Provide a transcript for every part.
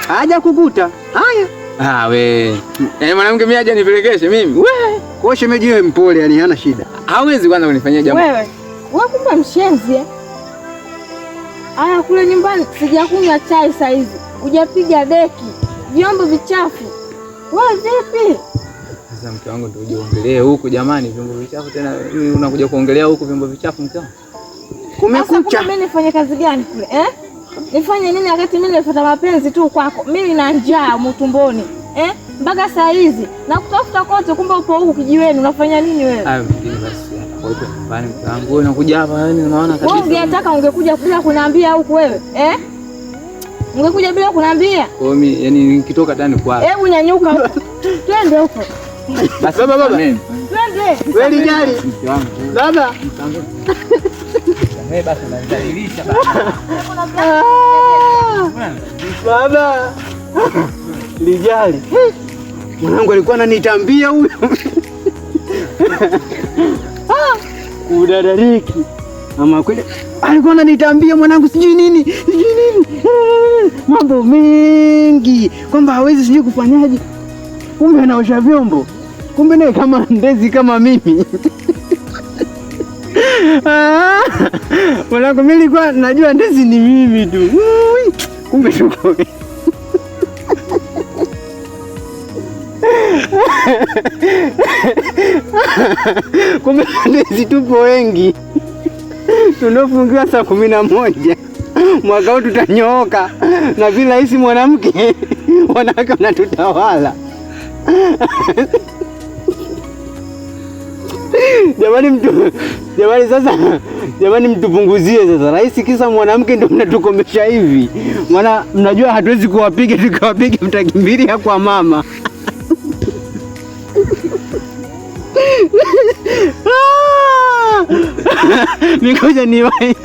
Haja kukuta. Haya. Ah we. Yaani mwanamke mimi aje nipelekeshe mimi. We. Kwa shemeji wewe mpole, yani hana shida. Hawezi kwanza kunifanyia jambo. Wewe. Wewe kumbe mshenzi eh? Aya, kule nyumbani sijakunywa chai saa hizi. Hujapiga deki. Vyombo vichafu. Wewe vipi? Sasa mke wangu ndio uje uongelee huku jamani, vyombo vichafu tena unakuja kuongelea huku vyombo vichafu mke wangu. Kumekucha. Mimi nifanye kazi gani kule eh? Nifanye nini wakati mimi nimefuata mapenzi tu kwako? Mimi nina njaa mtumboni eh? Mpaka saa hizi na kutafuta kote, kumbe upo huku kijiweni. Unafanya nini wewe? Hayo mengine basi atakuwepo nyumbani mke wangu. Wewe unakuja hapa yani unaona kabisa. Wewe ungetaka ungekuja bila kuniambia huku wewe eh? Ungekuja bila kuniambia. Kwa hiyo mimi yani nikitoka ndani kwa. Hebu nyanyuka huko. Twende huko. Basi Baba, baba. Amen. Twende. Wewe lijali. Mke wangu. Baba. Wewe basi unanidhalilisha baba. Baba. Lijali. Mwanangu alikuwa ananitambia huyo. Kudadariki. Ama kweli alikuwa ananitambia mwanangu sijui nini, sijui nini. Mambo mengi kwamba hawezi sijui kufanyaje. Kumbe anaosha vyombo. Kumbe naye kama ndezi kama mimi. Mwanangu mimi nilikuwa najua ndezi ni mimi tu. Kumbe shuko. Kumbe ndezi tupo wengi. Tunaofungiwa saa 11. Mwaka huu tutanyooka na bila hisi mwanamke wanawake wanatutawala. Jamani mtu, jamani sasa, jamani mtupunguzie sasa. Rais kisa mwanamke ndio mnatukomesha hivi. Maana mnajua hatuwezi kuwapiga, tukiwapiga mtakimbilia kwa mama. Ngoja niwahi,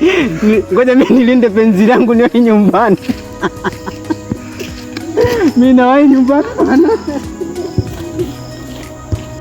ngoja mimi nilinde penzi langu niwahi nyumbani. Mimi nawahi nyumbani bwana.